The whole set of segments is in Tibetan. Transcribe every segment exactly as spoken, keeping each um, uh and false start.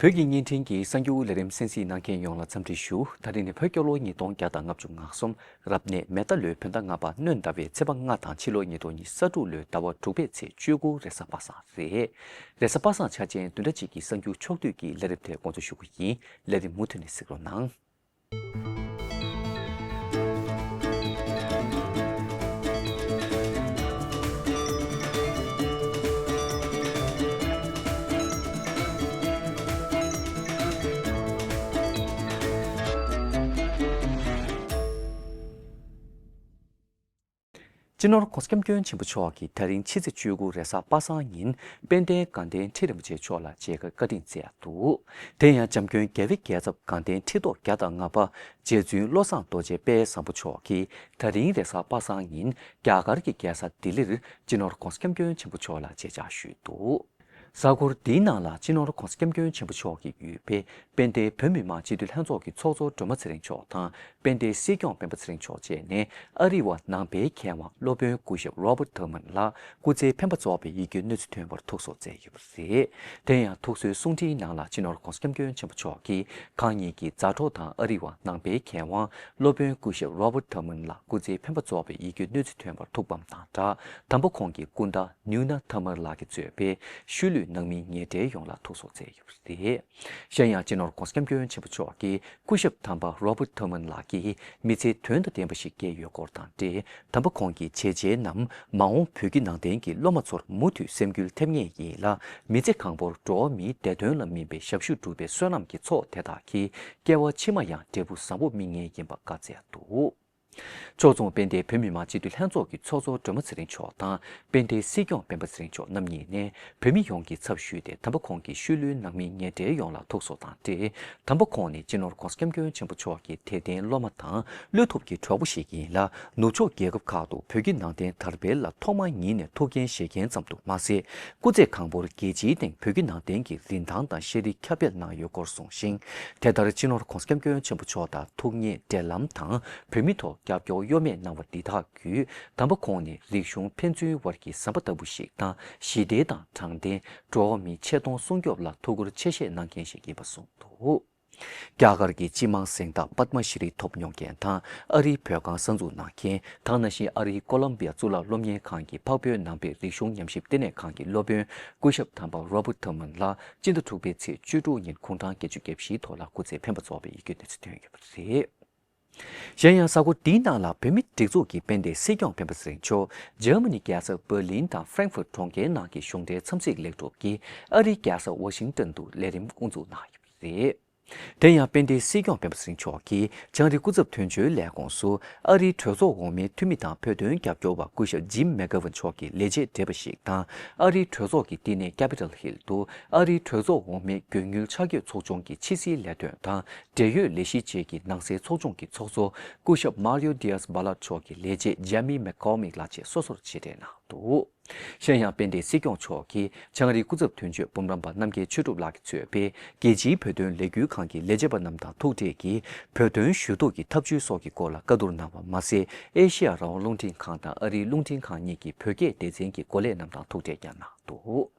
བོད་ཀྱི་བརྙན་འཕྲིན་གྱི་གསར་འགྱུར་ལས་རིམ་གསན་གཟིགས་གནང་མཁན་ཡོངས་ལ་འཚམས་འདྲི་ཞུ། ད་རིང་ནི་བོད་རྒྱལ་ལོ་ཉིས་སྟོང་བརྒྱ་དང་ལྔ་བཅུ་ང་གསུམ། རབ་གནས་མེ་རྟ་ལོའི་བོད་ཟླ་ལྔ་པ་སྣྲོན་ཟླ་བའི་ཚེས་པ་ལྔ་དང་ཕྱི་ལོ་ཉིས་སྟོང་ཉི་ཤུ་རྩ་དྲུག་ལོའི་ཟླ་བ་དྲུག་པའི་ཚེས་བཅུ་དགུ་རེས་གཟའ་པ་སངས་རེད། རེས་གཟའ་པ་སངས་འཆར་ཅན་བདུན་ཕྲག་གཅིག་གི་གསར་འགྱུར་ཕྱོགས་བསྡུས་ཀྱི་ལས་རིམ་དེ་འགོ་འཛུགས་ཞུ་གི་ཡིན། ལས་རིམ་མུ་མཐུད་ནས་གཟིགས་རོགས་གནང་། སྤྱི་ནོར་༸གོང་ས་༸སྐྱབས་མགོན་ཆེན་པོ་མཆོག་གིས་ད་རིང་ཕྱི་ཚེས་བཅུ་དགུ་རེས་གཟའ་པ་སངས་ཉིན་དཔལ་ལྡན་དགའ་ལྡན་ཁྲི་རིན་པོ་ཆེ་མཆོག་ལ་མཇལ་ཁ་བཀའ་དྲིན་སྩལ་འདུག་དེ་ཡང་འཇམ་མགོན་རྒྱལ་བའི་རྒྱལ་ཚབ་དགའ་ལྡན་ཁྲི་ཐོག་བརྒྱ་དང་ལྔ་པ་རྗེ་བཙུན་བློ་བཟང་རྡོ་རྗེ་དཔལ་བཟང་པོ་མཆོག་གིས་ད་རིང་རེས་གཟའ་པ་སངས་ཉིན་རྒྱ་གར་གྱི་རྒྱལ་ས་ལྡི་ལིར་སྤྱི་ནོར་༸གོང་ས་༸སྐྱབས་མགོན་ཆེན་པོ་མཆོག་ལ་མཇལ་བཅར་ཞུས་འདུག་གཟའ་འཁོར་འདིའི་ནང་ལ་སྤྱི་ནོར་༸གོང་ས་༸སྐྱབས་མགོན་ཆེན་པོ་མཆོག་གི་ཡུལ་དཔོན་དཔལ་ལྡན་བོད་མི་མང་སྤྱི་འཐུས་ལྷན་ཚོགས་ཀྱི་ཚོགས་གཙོ་སྒྲོལ་མ་ཚེ་རིང་མཆོག་དང་དཔལ་ལྡན་སྲིད་སྐྱོང་སྤེན་པ་ཚེ་རིང་མཆོག་བཅས་ནས་ཨ་རི་བ་ནང་པའི་མཁས་དབང་སློབ་དཔོན་སྐུ་ཞབས་Robert Thurman ལ་སྐུ་ཚེ་འཕེན་པ་རྫོགས་པའི་ཡིད་སྐྱོའི་གནས་ཚུལ་ཐོན་པར་ཐུགས་གསོ་སྩལ་ཡོད་པ་རེད། དེ་ཡང་ཐུགས་གསོའི་གསུང་འཕྲིན་ནང་ལ་སྤྱི་ནོར་༸གོང་ས་༸སྐྱབས་མགོན་ཆེན་པོ་མཆོག་གིས་ཁང་གཉིས་ཀྱི་མཛའ་གྲོགས་དང་ཨ་རི་བ་ནང་པའི་མཁས་དབང་སློབ་དཔོན་སྐུ་ཞབས་Robert Thurman ལ་སྐུ་ཚེ་འཕེན་པ་རྫོགས་པའི་ཡིད་སྐྱོའི་གནས་ཚུལ་ཐོན་པར་ཐུགས་ཕམ་དང་སྦྲགས། དམ་པ་ཁོང་གི་སྐུ་ཟླ་Nina Thurman ལགས་ཀྱིས་གཙོས་པའི་ཤུལ་ལུས་ནང་མི་ཉེ་གྲས་ཡོངས་ལ་ཐུགས་གསོ་སྩལ་ཡོད་པ་རེད། གཞན་ཡང་སྤྱི་ནོར་༸གོང་ས་༸སྐྱབས་མགོན་ཆེན་པོ་མཆོག་གིས་སྐུ་ཞབས་དམ་པ་Robert Thurman ལགས་ཀྱིས་མི་ཚེ་དོན་དང་ལྡན་པ་ཞིག་སྐྱེལ་ཡོད་སྐོར་དང་འབྲེལ། དམ་པ་ཁོང་གི་བྱས་རྗེས་རྣམས་མ་འོངས་བོད་བརྒྱུད་ནང་བསྟན་གྱི་སློབ་མ་ཚོར་མུ་མཐུད་སེམས་འགུལ་ཐེབས་ངེས་ཡིན་ལ། མི་ཚེ་གང་པོར་འགྲོ་བ་མིའི་བདེ་དོན་ལ་སྨིན་པའི་ཞབས་ཞུ་སྒྲུབ་པའི་བསོད་ནམས་ཀྱི་ཚོགས་དེ་དག་གིས་སྐྱེ་བ་ཕྱི་མ་ཡང་འབྲས་བུ་བཟང་པོ་སྨིན་ངེས་ཡིན་པ་བཀའ་སྩལ་འདུག་ཕྱོགས་མཚུངས་དཔལ་ལྡན་བོད་མི་མང་སྤྱི་འཐུས་ལྷན་ཚོགས་ཀྱི་ཚོགས་གཙོ་སྒྲོལ་མ་ཚེ་རིང་མཆོག་དང་དཔལ་ལྡན་སྲིད་སྐྱོང་སྤེན་པ་ཚེ་རིང་མཆོག་རྣམ་གཉིས་ནས་བོད་མི་ཡོངས་ཀྱི་ཚབ་ཞུས་ཏེ་དམ་པ་ཁོང་གི་ཤུལ་ལུས་ནང་མི་ཉེ་གྲས་ཡོངས་ལ་ཐུགས་གསོ་དང་འབྲེལ། དམ་པ་ཁོང་ནི་སྤྱི་ནོར་༸གོང་ས་༸སྐྱབས་མགོན་ཆེན་པོ་མཆོག་གི་དད་ལྡན་སློབ་མ་དང་བློ་ཐུབ་ཀྱི་གྲོགས་པོ་ཞིག་ཡིན་ལ། ནུབ་ཕྱོགས་རྒྱལ་ཁབ་ཁག་ཏུ་བོད་བརྒྱུད་ནང་བསྟན་དར་སྤེལ་ལ་ཐོག་མ་ཉིད་ནས་ཐུགས་འགན་བཞེས་མཁན་ཙམ་དུ་མ་ཟད། སྐུ་ཚེ་གང་པོར་རྒྱལ་སྤྱིའི་སྟེང་བོད་བརྒྱུད་ནང་བསྟན་གྱི་རིན་ཐང་དང་ཤེས་རིག་ཁྱབ་སྤེལ་གནང་ཡོད་སྐོར་གསུངས་ཤིང་། དེ་ལྟར་སྤྱི་ནོར་༸གོང་ས་༸སྐྱབས་མགོན་ཆེན་པོ་མཆོག་དང་ཐུགས་མཉེས་འབྲེལ་ལམ་དང་བོད་མི་ཐོག་རྒྱབ་སྐྱོར་གཡོ་མེད་གནང་བ་འདི་དག་བརྒྱུད། དམ་པ་ཁོང་ནི་རིག་གཞུང་ཕན་ཚུན་བར་གྱི་ཟམ་པ་ལྟ་བུ་ཞིག་དང་། ཞི་བདེ་དང་དྲང་བདེན། འགྲོ་བ་མིའི་ཆེ་མཐོང་སྲུང་སྐྱོབ་ལ་ཐུགས་ཁུར་ཆེ་བཞེས་གནང་མཁན་ཞིག་ཡིན་པ་གསུངས་འདུག་རྒྱ་གར་གྱི་སྤྱི་དམངས་གཟེངས་རྟགས་པདྨ་ཤྲི་ཐོབ་མྱོང་མཁན་དང་། ཨ་རིའི་བོད་ཁང་གསར་འཛུགས་གནང་མཁན། དེ་ནང་བཞིན་ཨ་རིའི་ཀོ་ལམ་བི་ཡ་གཙུག་ལག་སློབ་གཉེར་ཁང་གི་འཕགས་བོད་ནང་པའི་རིག་གཞུང་ཉམས་ཞིབ་ལྟེ་གནས་ཁང་གི་སློབ་དཔོན་སྐུ་ཞབས་དམ་པ་Robert Thurman ལགས་སྤྱི་ཟླ་དྲུག་པའི་ཚེས་བཅུ་དྲུག་ཉིན་དགུང་གྲངས་བརྒྱད་ཅུ་གྱ་བཞིའི་ཐོག་ལ་སྐུ་ཚེ་འཕེན་པ་རྫོགས་པའི་ཡིད་སྐྱོའི་གནས་ཚུལ་ཐོན་ཡོད་པ་རེད། གཞན་ཡང་གཟའ་འཁོར་འདིའི་ནང་ལ་བོད་མིའི་སྒྲིག་འཛུགས་ཀྱི་དཔལ་ལྡན་སྲིད་སྐྱོང་སྤེན་པ་ཚེ་རིང་མཆོག་འཇར་མ་ནི་རྒྱལ་ས་འབར་ལིན་དང་ཧྥ་རེང་ཧྥུར་གྲོང་ཁྱེར་ནང་གི་གཞུང་འབྲེལ་འཚམས་གཟིགས་ལེགས་གྲུབ་ཀྱིས་ཨ་རིའི་རྒྱལ་ས་ཝ་ཤིང་ཏོན་དུ་ལས་རིམ་དབུ་འཛུགས་གནང་ཡོད་པ་རེད། དེ་ཡང་དཔལ་ལྡན་སྲིད་སྐྱོང་སྤེན་པ་ཚེ་རིང་མཆོག་གིས་བྱང་རི་སྐུ་ཚབ་དོན་གཅོད་ལས་ཁུངས་སུ་ཨ་རིའི་གྲོས་ཚོགས་འོག་མའི་འཐུས་མི་དང་བོད་དོན་རྒྱབ་སྐྱོར་བ་སྐུ་ཞབས་ཇིམ་མེག་གྷ་ཝན་མཆོག་གི་ལས་བྱེད་བགྲེས་པ་ཞིག་དང་། ཨ་རིའི་གྲོས་ཚོགས་ཀྱི་བསྟི་གནས་Capitol Hill དུ་ཨ་རིའི་གྲོས་ཚོགས་འོག་མའི་རྒྱུ་དངུལ་ཆ་བགོས་ཚོགས་ཆུང་གི་ཕྱི་སྲིད་ལས་དོན་དང་འབྲེལ་ཡོད་ལས་གཞི་བཅས་ཀྱི་ནང་སྲིད་ཚོགས་ཆུང་གི་ཚོགས་གཙོ་སྐུ་ཞབས་Mario Diaz Balart མཆོག་གི་ལས་བྱེད་Jamie McCormick ལགས་བཅས་སོ་སོར་ཆེད་གྲོས་གནང་འདུག་གཞན་ཡང་དཔལ་ལྡན་སྲིད་སྐྱོང་མཆོག་གིས་བྱང་རིའི་སྐུ་ཚབ་དོན་གཅོད་འབུམ་རམས་པ་རྣམ་རྒྱལ་ཆོས་གྲུབ་ལགས་ཀྱིས་གཙོས་པའི་རྒྱལ་སྤྱིའི་བོད་དོན་ལས་འགུལ་ཁང་གི་ལས་བྱེད་པ་རྣམས་དང་ཐུག་འཕྲད་ཀྱིས་བོད་དོན་ཞུ་གཏུག་གི་ཐབས་ཇུས་སོགས་ཀྱི་སྐོར་ལ་བཀའ་བསྡུར་གནང་བ་མ་ཟད། ཨེ་ཤེ་ཡ་རང་དབང་རླུང་འཕྲིན་ཁང་དང་ཨ་རིའི་རླུང་འཕྲིན་ཁང་གཉིས་ཀྱི་བོད་སྐད་སྡེ་ཚན་གྱི་འགོ་ལས་རྣམས་དང་ཐུག་འཕྲད་ཀྱང་གནང་འདུག་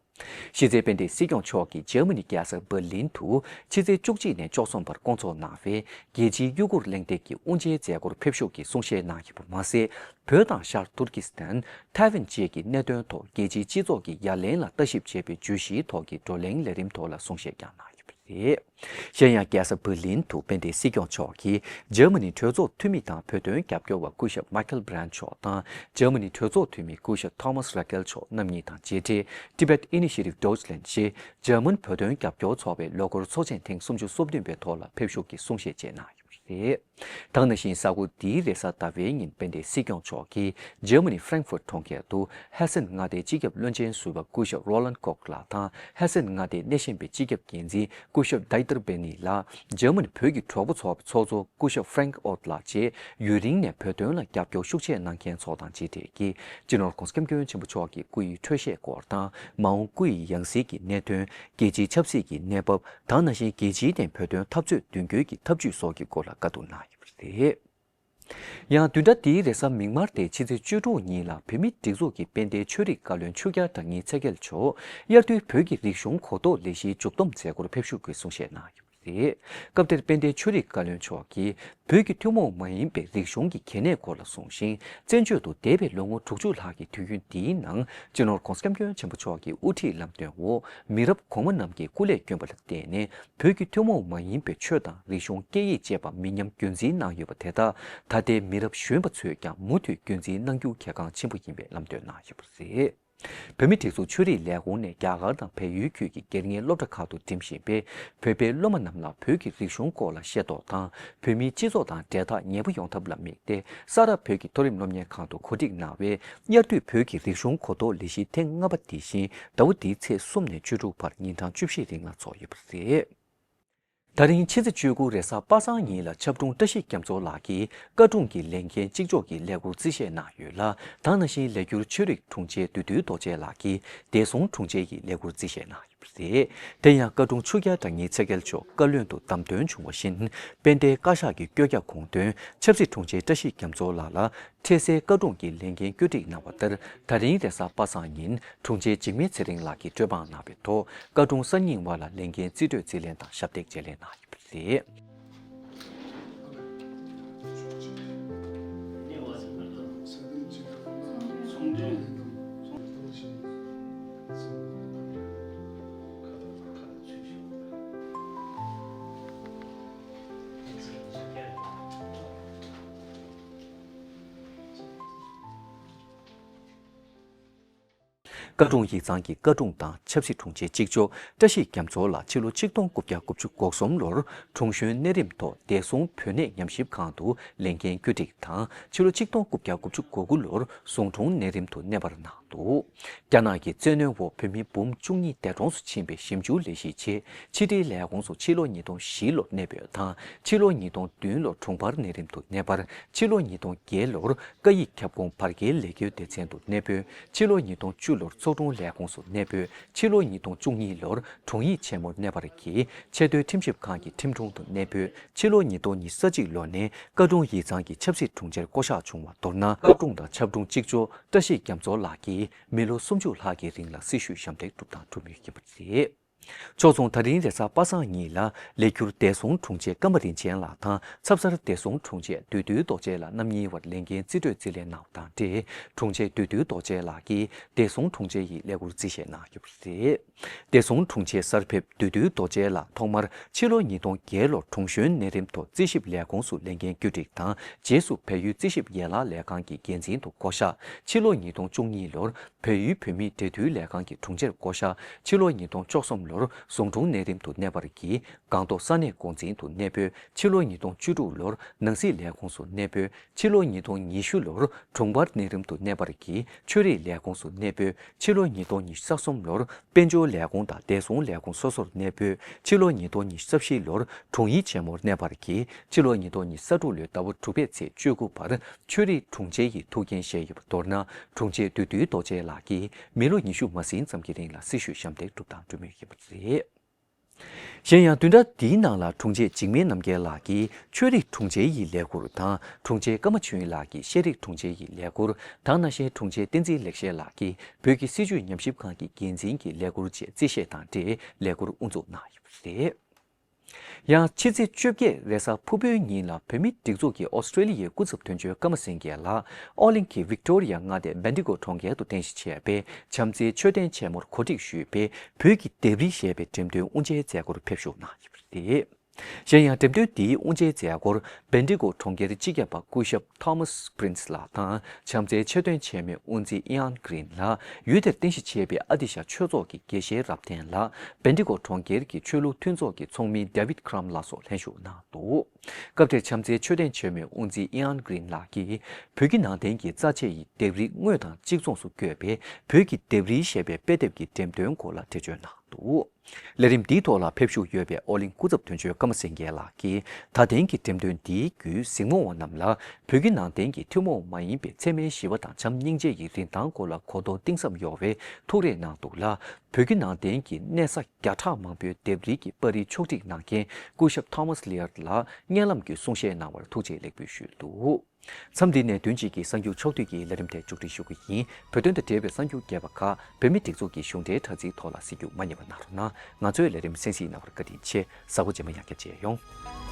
གཞི་རྩའི་དཔལ་ལྡན་སྲིད་སྐྱོང་མཆོག་གིས་འཇར་མ་ནི་རྒྱལ་ས་འབར་ལིན་དུ་ཕྱི་ཚེས་བཅུ་གཅིག་ནས་བཅུ་གསུམ་བར་སྐོང་ཚོགས་གནང་བའི་རྒྱལ་སྤྱིའི་ཡུ་གུར་གླེང་སྟེགས་ཀྱི་དབུ་འབྱེད་མཛད་སྒོར་ཕེབས་ཞུགས་ཀྱིས་གསུང་བཤད་གནང་ཡོད་པ་མ་ཟད། བོད་དང་ཤར་ཏུར་ཀི་སི་ཐན། ཐའེ་ཝན་བཅས་ཀྱི་གནད་དོན་ཐོག་རྒྱལ་སྤྱིའི་སྤྱི་ཚོགས་ཀྱིས་ཡ་ལན་ལ་ལྟ་ཞིབ་བྱེད་པའི་བརྗོད་གཞིའི་ཐོག་གི་བགྲོ་གླེང་ལས་རིམ་ཐོག་ལ་གསུང་བཤད་ཀྱང་གནང་ཡོད་པ་རེད། གཞན་ཡང་རྒྱལ་ས་འབར་ལིན་དུ་དཔལ་ལྡན་སྲིད་སྐྱོང་མཆོག་གིས་འཇར་མ་ནི་གྲོས་ཚོགས་འཐུས་མི་དང་བོད་དོན་རྒྱབ་སྐྱོར་བ་སྐུ་ཞབས་Michael Brandt མཆོག་དང་འཇར་མ་ནི་གྲོས་ཚོགས་འཐུས་མི་སྐུ་ཞབས་Thomas Rackel མཆོག་རྣམ་གཉིས་དང་མཇལ་འཕྲད། Tibet Initiative Deutschland ཞེས་འཇར་མན་བོད་དོན་རྒྱབ་སྐྱོར་ཚོགས་པའི་ལོ་འཁོར་ཚོགས་ཆེན་ཐེངས་སུམ་ཅུ་སོ་བདུན་པའི་ཐོག་ལ་ཕེབས་ཞུགས་ཀྱིས་གསུང་བཤད་བཅས་གནང་ཡོད་པ་རེད། དེ་ནང་བཞིན་གཟའ་འཁོར་འདིའི་རེས་གཟའ་ཟླ་བའི་ཉིན་དཔལ་ལྡན་སྲིད་སྐྱོང་མཆོག་གིས་འཇར་མ་ནི་ཧྥ་རེང་ཧྥུར་གྲོང་ཁྱེར་དུ་ཧེ་སེན་མངའ་སྡེའི་སྤྱི་ཁྱབ་བློན་ཆེན་ཟུར་པ་སྐུ་ཞབས་Roland Koch ལགས་དང་ཧེ་སེན་མངའ་སྡེའི་སྣེ་ཤན་པའི་སྤྱི་ཁྱབ་འགན་འཛིན་སྐུ་ཞབས་Dieter Benni ལགས། འཇར་མ་ནི་བོད་ཀྱི་གྲོགས་པོ་ཚོགས་པའི་ཚོགས་གཙོ་སྐུ་ཞབས་Frank Ott ལགས་བཅས་ཡུན་རིང་ནས་བོད་དོན་ལ་རྒྱབ་སྐྱོར་ཤུགས་ཆེ་གནང་མཁན་ཚོ་དང་མཇལ་འཕྲད་ཀྱིས་སྤྱི་ནོར་༸གོང་ས་༸སྐྱབས་མགོན་ཆེན་པོ་མཆོག་གི་སྐུ་ཡི་འཕྲོད་བཞེས་སྐོར་དང་མ་འོངས་སྐུ་ཡི་ཡང་སྲིད་ཀྱི་གནད་དོན། རྒྱལ་སྤྱིའི་ཆབ་སྲིད་ཀྱི་གནས་བབ་དང་ནང་བཞིན་རྒྱལ་སྤྱིའི་སྟེང་བོད་དོན་འཐབ་རྩོད་མདུན་སྐྱོད་ཀྱི་ཐབས་ཇུས་སོགས་ཀྱི་སྐོར་ལ་བཀའ་བསྡུར་གནང་ཡོད་པ་རེད། ཡང་བདུན་ཕྲག་འདིའི་རེས་གཟའ་མིག་དམར་སྟེ་ཕྱི་ཚེས་བཅུ་དྲུག་ཉིན་ལ་བོད་མིའི་སྒྲིག་འཛུགས་ཀྱི་དཔལ་ལྡན་ཆོས་རིག་བཀའ་བློན་ཆོས་རྒྱལ་དྲང་ངེས་ཚེ་རྒྱལ་མཆོག་དབྱར་དུས་བོད་ཀྱི་རིག་གཞུང་གོ་རྟོགས་ལས་གཞིའི་མཇུག་བསྡོམས་མཛད་སྒོར་ཕེབས་ཞུགས་ཀྱིས་གསུང་བཤད་གནང་ཡོད་པ་རེད། སྐབས་དེར་དཔལ་ལྡན་ཆོས་རིག་བཀའ་བློན་མཆོག་གིས་བོད་ཀྱི་ཐུན་མོང་མ་ཡིན་པའི་རིག་གཞུང་གི་གལ་གནད་སྐོར་ལ་གསུངས་ཤིང་། བཙན་བྱོལ་དུ་འདས་པའི་ལོ་ངོ་དྲུག་ཅུ་ལྷག་གི་དུས་ཡུན་འདིའི་ནང་སྤྱི་ནོར་༸གོང་ས་༸སྐྱབས་མགོན་ཆེན་པོ་མཆོག་གི་དབུ་ཁྲིད་ལམ་སྟོན་འོག་མི་རབས་གོང་མ་རྣམས་ཀྱིས་སྐུ་ལས་བསྐྱོན་པ་ལ་བརྟེན་ནས། བོད་ཀྱི་ཐུན་མོང་མ་ཡིན་པའི་ཆོས་དང་རིག་གཞུང་སྐད་ཡིག་བཅས་པ་མི་ཉམས་རྒྱུན་འཛིན་གནང་ཡོད་པ་དེ་དག་ད་ལྟའི་མི་རབས་གཞོན་པ་ཚོས་ཀྱང་མུ་མཐུད་རྒྱུན་འཛིན་གནང་རྒྱུ་གལ་འགངས་ཆེན་པོ་ཡིན་པའི་ལམ་སྟོན་གནང་ཡོད་པ་རེད། བོད་མིའི་སྒྲིག་འཛུགས་ཆོས་རིག་ལས་ཁུངས་ནས་རྒྱ་གར་དང་བལ་ཡུལ་ཁུལ་གྱི་སྒེར་གཉེར་སློབ་གྲྭ་ཁག་ཏུ་འགྲིམ་བཞིན་པའི་བོད་པའི་སློབ་མ་རྣམས་ལ་བོད་ཀྱི་རིག་གཞུང་སྐོར་ལ་ཤེས་རྟོགས་དང་། བོད་མིའི་སྤྱི་ཚོགས་དང་འབྲེལ་ཐག་ཉེ་པོ་ཡོང་ཐབས་ལ་དམིགས་ཏེ། ས་རཱ་བོད་ཀྱི་མཐོ་རིམ་སློབ་གཉེར་ཁང་དུ་གོ་སྒྲིག་གནང་བའི་དབྱར་དུས་བོད་ཀྱི་རིག་གཞུང་གོ་རྟོགས་ལས་གཞི་ཐེངས་ལྔ་པ་དེ་བཞིན་ཟླ་བ་འདིའི་ཚེས་གསུམ་ནས་བཅུ་དྲུག་བར་ཉིན་གྲངས་བཅུ་བཞི་རིང་ལ་འཚོགས་ཡོད་པ་རེད། ད་རིང་ཕྱི་ཚེས་བཅུ་དགུ་རེས་གཟའ་པ་སངས་ཉིན་ལ་ཆབ་དྲུང་བཀྲ་ཤིས་རྒྱ་མཚོ་ལགས་ཀྱིས་བཀའ་དྲུང་གི་ལས་འགན་གཅིག་ལྕོགས་ཀྱི་ལས་འཁུར་རྩིས་བཞེས་གནང་ཡོད་ལ། ད་ག་ནང་བཞིན་ལས་འཁྱུར་ཆོས་རིག་དྲུང་ཆེ་བདུད་འདུལ་རྡོ་རྗེ་ལགས་ཀྱིས་བདེ་སྲུང་དྲུང་ཆེ་ཡི་ལས་འཁུར་རྩིས་བཞེས་གནང་ཡོད་པ་རེད། དེ་ཡང་བཀའ་དྲུང་ཆོས་རྒྱལ་དྲང་ངེས་ཚེ་རྒྱལ་མཆོག་བཀའ་བློན་དུ་བདམས་ཐོན་བྱུང་བ་བཞིན། དཔལ་ལྡན་བཀའ་ཤག་གི་བཀོད་རྒྱ་དགོངས་དོན་ཆབ་སྲིད་དྲུང་ཆེ་བཀྲ་ཤིས་རྒྱ་མཚོ་ལགས་ལ། འཕྲལ་སེལ་བཀའ་དྲུང་གི་ལས་འགན་བཀོད་སྒྲིག་གནང་བ་ལྟར། ད་རིང་རེས་གཟའ་པ་སངས་ཉིན་དྲུང་ཆེ་འཇིགས་མེད་ཚེ་རིང་ལགས་ཀྱིས་གྲོས་འབངས་གནང་བའི་ཐོག་བཀའ་དྲུང་གསར་རྙིང་བ་ལ་ལས་འགན་རྩིས་སྤྲོད་རྩིས་ལེན་དང་ཞབས་འདེགས་བརྗེ་ལེན་གནང་ཡོད་པ་རེད། བཀའ་དྲུང་ཡིག་ཚང་གི་བཀའ་དྲུང་དང་ཆབ་སྲིད་དྲུང་ཆེ་གཅིག་ལྕོགས་བཀྲ་ཤིས་རྒྱ་མཚོ་ལགས་ཕྱི་ལོ་ཆིག་སྟོང་དགུ་བརྒྱ་དགུ་བཅུ་གོ་གསུམ་ལོར་དྲུང་གཞོན་གནས་རིམ་ཐོག་བདེ་སྲུང་བོད་གནས་ཉམས་ཞིབ་ཁང་དུ་ལས་འགན་བཀོད་སྒྲིག་དང་། ཕྱི་ལོ་ཆིག་སྟོང་དགུ་བརྒྱ་དགུ་བཅུ་གོ་དགུ་ལོར་ཟུང་དྲུང་གནས་རིམ་དུ་གནས་སྤར་གནང་འདུག་རྒྱ་ནག་གི་བཙན་གནོན་འོག་བོད་མི་འབུམ་བཅུ་གཉིས་འདས་གྲོངས་སུ་ཕྱིན་པའི་ཞིབ་འཇུག་ལས་གཞིའི་ཆེད་ཕྱི་དྲིལ་ལས་ཁུངས་སུ་ཕྱི་ལོ་ཉིས་སྟོང་བཞི་ལོར་གནས་སྤོས་དང་། ཕྱི་ལོ་ཉིས་སྟོང་བདུན་ལོར་དྲུང་འཕར་གནས་རིམ་དུ་གནས་སྤར། ཕྱི་ལོ་ཉིས་སྟོང་བརྒྱད་ལོར་བཀའ་ཡིག་ཁྱབ་ཁོངས་བར་བརྒལ་ལས་འཁྱུར་སྡེ་ཚན་དུ་གནས་སྤོས། ཕྱི་ལོ་ཉིས་སྟོང་བཅུ་ལོར་ཚོགས་དྲུང་ལས་ཁུངས་སུ་གནས་སྤོས། ཕྱི་ལོ་ཉིས་སྟོང་བཅུ་གཉིས་ལོར་དྲུང་ཡིག་ཆེན་མོར་གནས་སྤར་གྱིས་ཆེས་མཐོའི་ཁྲིམས་ཞིབ་ཁང་གི་ཁྲིམས་དྲུང་དུ་གནས་སྤོས། ཕྱི་ལོ་ཉིས་སྟོང་ཉེར་གཅིག་ལོ་ནས་བཀའ་དྲུང་ཡིག་ཚང་གི་ཆབ་སྲིད་དྲུང་ཆེར་བསྐོ་གཞག་བྱུང་བ། མདོར་ན། བཀའ་དྲུང་དང་ཆབ་དྲུང་གཅིག་ལྕོགས་བཀྲ་ཤིས་རྒྱ་མཚོ་ལགས་ཀྱིས་མི་ལོ་སུམ་ཅུ་ལྷག་གི་རིང་ལ་སྲི་ཞུ་ཞབས་འདེགས་གྲུབ་དང་སྒྲུབ་མུས་ཡིན་པ་རེད། ཕྱོགས་མཚུངས། ད་རིང་རེས་གཟའ་པ་སངས་ཉིན་ལ་ལས་འཁྱུར་བདེ་སྲུང་དྲུང་ཆེ་ཀརྨ་རིན་ཆེན་ལགས་དང་། ཚབ་གསར་བདེ་སྲུང་དྲུང་ཆེ་བདུད་འདུལ་རྡོ་རྗེ་ལགས་རྣམ་གཉིས་བར་ལས་འགན་རྩིས་སྤྲོད་རྩིས་ལེན་གནང་བ་དང་འབྲེལ། དྲུང་ཆེ་བདུད་འདུལ་རྡོ་རྗེ་ལགས་ཀྱིས་བདེ་སྲུང་དྲུང་ཆེ་ཡི་ལས་འཁུར་རྩིས་བཞེས་གནང་ཡོད་པ་རེད། བདེ་སྲུང་དྲུང་ཆེ་གསར་ཕེབས་བདུད་འདུལ་རྡོ་རྗེ་ལགས་ཐོག་མར་ཕྱི་ལོ་ཉིས་སྟོང་བརྒྱད་ལོར་དྲུང་གཞོན་གནས་རིམ་ཐོག་རྩིས་ཞིབ་ལས་ཁུངས་སུ་ལས་འགན་བཀོད་སྒྲིག་དང་། རྗེས་སུ་བལ་ཡུལ་རྩིས་ཞིབ་ཡན་ལག་ལས་ཁང་གི་འགན་འཛིན་དུ་བསྐོ་གཞག་ཕྱི་ལོ་ཉིས་སྟོང་བཅུ་གཉིས་ལོར་བལ་ཡུལ་བོད་མིའི་འབྲེལ་མཐུད་ལས་ཁང་གི་དྲུང་ཆེར་བསྐོ་གཞག་ཕྱི་ལོ་ཉིས་སྟོང་བཅུ་གསུམ་ལོར་ཟུང་དྲུང་གནས་རིམ་དུ་གནས་པར་གྱིས་སྒང་ཏོག་ས་གནས་འགོ་འཛིན་དུ་གནས་སྤོས། ཕྱི་ལོ་ཉིས་སྟོང་བཅུ་དྲུག་ལོར་ནང་སྲིད་ལས་ཁུངས་སུ་གནས་སྤོས། ཕྱི་ལོ་ཉིས་སྟོང་ཉི་ཤུ་ལོར་དྲུང་འཕར་གནས་རིམ་དུ་གནས་པར་གྱིས་ཆོས་རིག་ལས་ཁུངས་སུ་གནས་སྤོས། ཕྱི་ལོ་ཉིས་སྟོང་ཉི་ཤུ་རྩ་གསུམ་ལོར་དཔལ་འབྱོར་ལས་ཁུངས་དང་བདེ་སྲུང་ལས་ཁུངས་སོ་སོར་གནས་སྤོས། ཕྱི་ལོ་ཉིས་སྟོང་ཉི་ཤུ་རྩ་བཞི་ལོར་དྲུང་ཡིག་ཆེན་མོར་གནས་པར་གྱིས་ཕྱི་ལོ་ཉིས་སྟོང་ཉི་ཤུ་རྩ་དྲུག་ལོའི་ཟླ་བ་དྲུག་པའི་ཚེས་བཅུ་དགུ་བར་ཆོས་རིག་དྲུང་ཆེ་ཡི་ཐུགས་འགན་བཞེས་ཡོད་པ། མདོར་ན། དྲུང་ཆེ་བདུད་འདུལ་རྡོ་རྗེ་ལགས་ཀྱིས་མི་ལོ་ཉི་ཤུ་མ་ཟིན་ཙམ་གྱི་རིང་ལ་སྲི་ཞུ་ཞབས་འདེགས་གྲུབ་དང་སྒྲུབ་མུས་ཡིན་པ་རེད། གཞན་ཡང་བདུན་ཕྲག་འདིའི་ནང་ལ་དྲུང་ཆེ་འཇིགས་མེད་རྣམ་རྒྱལ་ལགས་ཀྱིས་ཆོས་རིག་དྲུང་ཆེ་ཡི་ལས་འཁུར་དང་། དྲུང་ཆེ་ཀརྨ་ཆོས་དབྱིངས་ལགས་ཀྱིས་ཤེས་རིག་དྲུང་ཆེ་ཡི་ལས་འཁུར། ད་ག་ནང་བཞིན་དྲུང་ཆེ་བསྟན་འཛིན་ལེགས་བཤད་ལགས་ཀྱིས་བོད་ཀྱི་སྲིད་བྱུས་ཉམས་ཞིབ་ཁང་གི་འགན་འཛིན་གྱི་ལས་འཁུར་བཅས་རྩིས་བཞེས་དང་འབྲེལ་ལས་འཁུར་དབུ་འཛུགས་གནང་ཡོད་པ་རེད། ཡང་ཕྱི་ཚེས་བཅོ་བརྒྱད་རེས་གཟའ་ཕུར་བུའི་ཉིན་ལ་བོད་མིའི་སྒྲིག་འཛུགས་ཀྱི་ཨོ་སི་ཀྲེ་ལི་ཡའི་སྐུ་ཚབ་དོན་གཅོད་ཀརྨ་སེང་གེ་ལགས་ཨོ་གླིང་གི་ཝིག་ཏོ་རི་ཡ་མངའ་སྡེ་བེན་ཌི་གོ་གྲོང་ཁྱེར་དུ་རྟེན་གཞི་བྱས་པའི་བྱམས་བརྩེའི་མཆོད་རྟེན་ཆེན་མོར་གོ་སྒྲིག་ཞུས་པའི་བོད་ཀྱི་ལྡེབས་རིས་ཞེས་པའི་འགྲེམས་སྟོན་དབུ་འབྱེད་མཛད་སྒོར་ཕེབས་ཞུགས་གནང་ཡོད་པ་རེད། གཞན་ཡང་འགྲེམས་སྟོན་འདིའི་དབུ་འབྱེད་མཛད་སྒོར་བེན་ཌི་གོ་གྲོང་ཁྱེར་སྤྱི་ཁྱབ་པ་སྐུ་ཞབས་ཐོ་མཱས་པྲིན་སི་ལགས་དང་། བྱམས་བརྩེའི་མཆོད་རྟེན་ཆེན་མོའི་དབུ་འཛིན་ཨི་ཨན་གྷི་རིན་ལགས། ཡུལ་དེར་རྟེན་གཞི་བྱས་པའི་ཨ་ཏི་ཤ་ཆོས་ཚོགས་ཀྱི་དགེ་བཤེས་རབ་བརྟན་ལགས། བེན་ཌི་གོ་གྲོང་ཁྱེར་གྱི་ཆོས་ལུགས་མཐུན་ཚོགས་ཀྱི་ཚོགས་མི་ཌེ་ཝིད་ཁྲམ་ལགས་སོགས་ལྷན་ཞུགས་གནང་འདུག་སྐབས་དེར་བྱམས་བརྩེའི་མཆོད་རྟེན་ཆེན་མོའི་དབུ་འཛིན་ཨི་ཨན་གྷི་རིན་ལགས་ཀྱིས་བོད་ཀྱི་ནང་བསྟན་གྱི་རྩ་ཆེ་ཡི་ལྡེབས་རིས་དངོས་དང་གཅིག་མཚུངས་སུ་བཀོད་པའི་བོད་ཀྱི་ལྡེབས་རིས་ཞེས་པའི་དཔེ་དེབ་ཀྱི་འགྲེམས་སྟོན་སྐོར་ལ་འགྲེལ་བརྗོད་གནང་འདུག་ལས་རིམ་འདིའི་ཐོག་ལ་ཕེབས་བཞུགས་ཡོད་པའི་ཨོ་གླིང་སྐུ་ཚབ་དོན་གཅོད་ཀརྨ་སེང་གེ་ལགས་ཀྱིས། ད་ཐེངས་ཀྱི་འགྲེམས་སྟོན་འདིའི་བརྒྱུད་གཟིགས་མོ་བ་རྣམས་ལ་བོད་ཀྱི་ནང་བསྟན་གྱི་ཐུན་མོང་མ་ཡིན་པའི་འཚེ་མེད་ཞི་བ་དང་བྱམས་སྙིང་རྗེ་ཡི་རིན་ཐང་སྐོར་ལ་གོ་རྟོགས་གཏིང་ཟབ་ཡོང་བའི་ཐུགས་རེ་གནང་འདུག་ལ། བོད་ཀྱི་ནང་བསྟན་གྱི་གནས་ས་བརྒྱ་ཕྲག་མང་པོའི་ལྡེབས་རིས་ཀྱི་པར་རིས་ཕྱོགས་སྒྲིག་གནང་མཁན་སྐུ་ཞབས་ཐོ་མཱས་ལི་ཡར་ལགས་སྙན་ལམ་གྱི་གསུང་བཤད་གནང་བར་ཐུགས་རྗེ་ལེགས་འབུལ་ཞུས་འདུག་མཚམས་འདི་ནས་བདུན་གཅིག་གི་གསར་འགྱུར་ཕྱོགས་བསྡུས་ཀྱི་ལས་རིམ་དེ་མཇུག་སྒྲིལ་ཞུ་གི་ཡིན། བོད་དོན་དང་འབྲེལ་བའི་གསར་འགྱུར་རྒྱས་པ་ཁག་བོད་མིའི་སྒྲིག་འཛུགས་ཀྱི་གཞུང་འབྲེལ་དྲ་ཚིགས་ཐོག་ལ་གཟིགས་རྒྱུ་མ་བསྙེལ་བ་གནང་རོགས་གནང་། ང་ཚོའི་ལས་རིམ་གསན་གཟིགས་གནང་བར་བཀའ་དྲིན་ཆེ། གཟའ་འཁོར་རྗེས་མ་ཡང་བསྐྱར་མཇལ་ཡོང་།